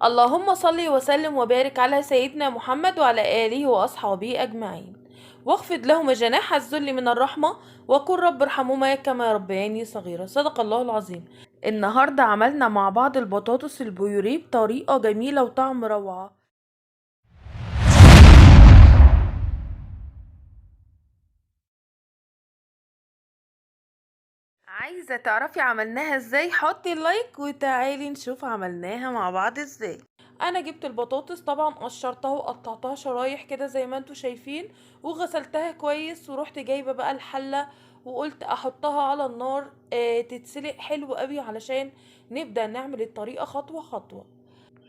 اللهم صل وسلم وبارك على سيدنا محمد وعلى آله وأصحابه أجمعين، واخفض لهما جناح الذل من الرحمة وقل رب ارحمهما كما ربياني صغيرة. صدق الله العظيم. النهاردة عملنا مع بعض البطاطس البيوريه بطريقة جميلة وطعم روعة. عايزة تعرفي عملناها ازاي؟ حطي ال like وتعالي نشوف عملناها مع بعض ازاي. انا جبت البطاطس طبعا قشرتها وقطعتها شرايح كده زي ما انتوا شايفين، وغسلتها كويس، ورحت جايبه بقى الحلة وقلت احطها على النار تتسلق حلو قوي علشان نبدا نعمل الطريقة خطوة خطوة.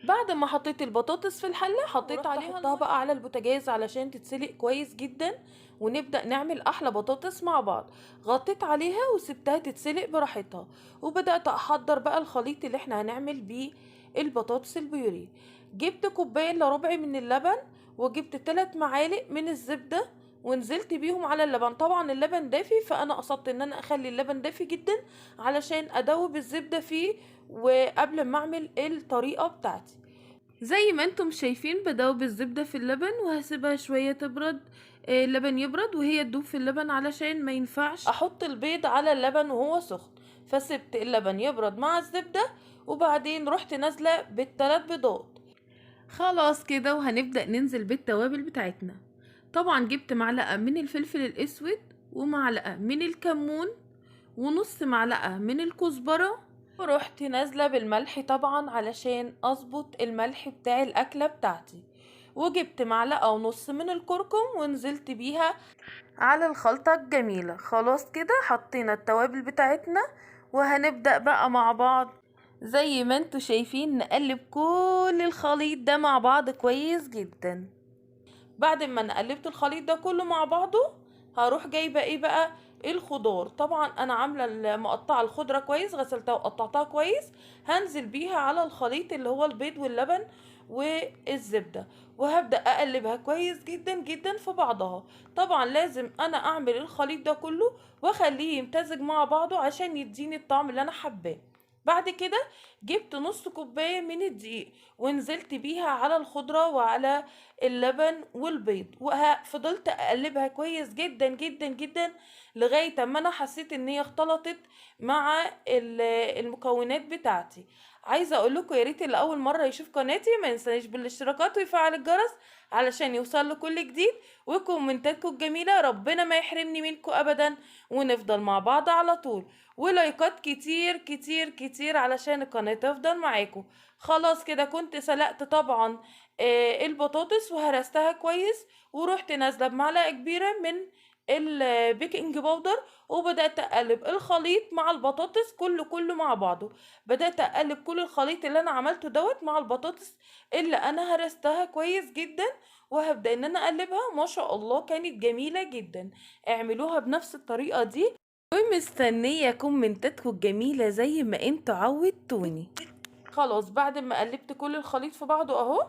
بعد ما حطيت البطاطس في الحلة حطيت ورحت عليها احطها المية بقى على البوتاجاز علشان تتسلق كويس جدا ونبدا نعمل احلى بطاطس مع بعض. غطيت عليها وسبتها تتسلق براحتها، وبدات احضر بقى الخليط اللي احنا هنعمل بيه البطاطس البيوريه. جبت كوباية الا ربع من اللبن، وجبت 3 معالق من الزبدة، ونزلت بيهم على اللبن. طبعا اللبن دافي، فانا قصدت ان انا اخلي اللبن دافي جدا علشان ادوب الزبدة فيه وقبل ما اعمل الطريقة بتاعتي. زي ما انتم شايفين بدوب الزبدة في اللبن وهسيبها شوية تبرد، اللبن يبرد وهي تدوب في اللبن علشان ما ينفعش احط البيض على اللبن وهو سخن. فسبت اللبن يبرد مع الزبدة، وبعدين رحت نازله بالثلاث بيضات. خلاص كده وهنبدأ ننزل بالتوابل بتاعتنا. طبعا جبت معلقة من الفلفل الاسود، ومعلقة من الكمون، ونص معلقة من الكزبرة، ورحت نازلة بالملح طبعا علشان اظبط الملح بتاع الاكلة بتاعتي. وجبت معلقة ونص من الكركم ونزلت بيها على الخلطة الجميلة. خلاص كده حطينا التوابل بتاعتنا، وهنبدأ بقى مع بعض زي ما انتوا شايفين نقلب كل الخليط ده مع بعض كويس جدا. بعد ما انا قلبت الخليط ده كله مع بعضه هروح جايبه ايه بقى؟ الخضار. طبعا انا عامله مقطعه الخضرة كويس، غسلتها وقطعتها كويس، هنزل بيها على الخليط اللي هو البيض واللبن والزبده، وهبدا اقلبها كويس جدا جدا في بعضها. طبعا لازم انا اعمل الخليط ده كله واخليه يمتزج مع بعضه عشان يديني الطعم اللي انا حباه. بعد كده جبت نص كوباية من الدقيق ونزلت بيها على الخضرة وعلى اللبن والبيض، وفضلت اقلبها كويس جدا جدا جدا لغاية اما انا حسيت ان هي اختلطت مع المكونات بتاعتي. عايزه اقول لكم يا ريت اللي اول مرة يشوف قناتي ما ينسانيش بالاشتراكات ويفعل الجرس علشان يوصل له كل جديد، وكومنتاتكم الجميلة ربنا ما يحرمني منكم ابدا، ونفضل مع بعض على طول، ولايكات كتير كتير كتير علشان القناة تفضل معاكم. خلاص كده كنت سلقت طبعا، البطاطس وهرستها كويس، ورحت نازله بمعلقه كبيرة من ال baking powder، وبدات اقلب الخليط مع البطاطس كله مع بعضه. بدات اقلب كل الخليط اللي انا عملته دوت مع البطاطس اللي انا هرستها كويس جدا، وهبدا ان انا اقلبها. ما شاء الله كانت جميلة جدا. اعملوها بنفس الطريقة دي، ومستنيه كومنتاتكم الجميلة زي ما انتوا عودتوني. خلاص بعد ما قلبت كل الخليط في بعضه اهو،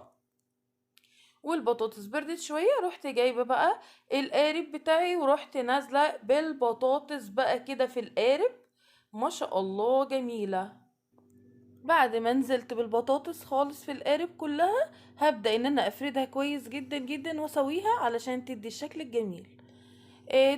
والبطاطس بردت شوية، رحت جايبه بقى القارب بتاعي ورحت نازله بالبطاطس بقى كده في القارب. ما شاء الله جميلة. بعد ما نزلت بالبطاطس خالص في القارب كلها، هبدا ان انا افردها كويس جدا جدا واسويها علشان تدي الشكل الجميل.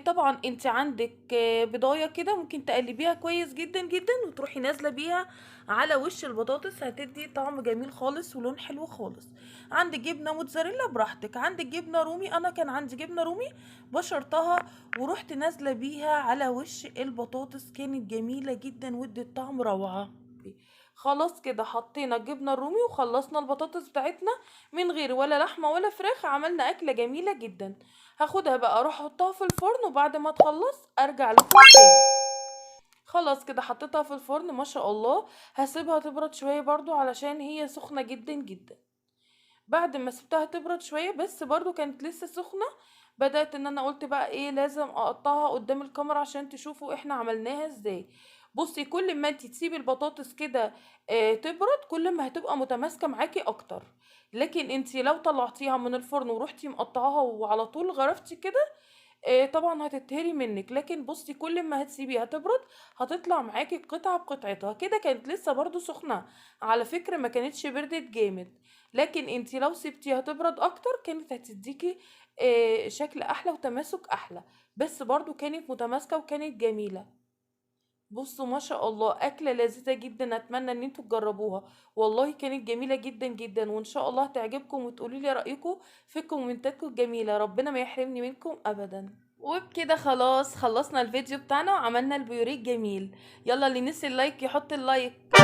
طبعا انت عندك، بضايه كده ممكن تقلبيها كويس جدا جدا وتروحي نازله بيها على وش البطاطس، هتدي طعم جميل خالص ولون حلو خالص. عندك جبنه موتزاريلا براحتك، عندك جبنه رومي، انا كان عندي جبنه رومي بشرتها ورحت نازله بيها على وش البطاطس، كانت جميلة جدا وادت طعم روعه. خلاص كده حطينا الجبنة الرومي وخلصنا البطاطس بتاعتنا من غير ولا لحمه ولا فراخ، عملنا اكله جميلة جدا. هاخدها بقى اروح احطها في الفرن، وبعد ما تخلص ارجع لكم تاني. خلاص كده حطيتها في الفرن ما شاء الله. هسيبها تبرد شوية برضو علشان هي سخنة جدا جدا. بعد ما سبتها تبرد شوية بس برضو كانت لسه سخنة، بدات ان انا قلت بقى ايه لازم اقطعها قدام الكاميرا عشان تشوفوا احنا عملناها ازاي. بصي كل ما انتي تسيبي البطاطس كده، تبرد كل ما هتبقى متماسكة معاكي اكتر، لكن انتي لو طلعتيها من الفرن ورحتي مقطعاها وعلى طول غرفتي كده، طبعا هتتهري منك. لكن بصي كل ما هتسيبيها تبرد هتطلع معاكي قطعة بقطعتها كده. كانت لسه برضو سخنة على فكرة، ما كانتش بردت جامد، لكن انتي لو سبتيها تبرد اكتر كانت هتديكي شكل احلى وتماسك احلى، بس برضو كانت متماسكة وكانت جميلة. بصوا ما شاء الله اكلة لذيذة جدا، اتمنى ان انتوا تجربوها، والله كانت جميلة جدا جدا، وان شاء الله هتعجبكم وتقولوا لي رأيكم في كومنتاتكم الجميلة. ربنا ما يحرمني منكم ابدا. وبكده خلاص خلصنا الفيديو بتاعنا وعملنا البيوريه الجميل. يلا اللي نسي ال like يحط ال like.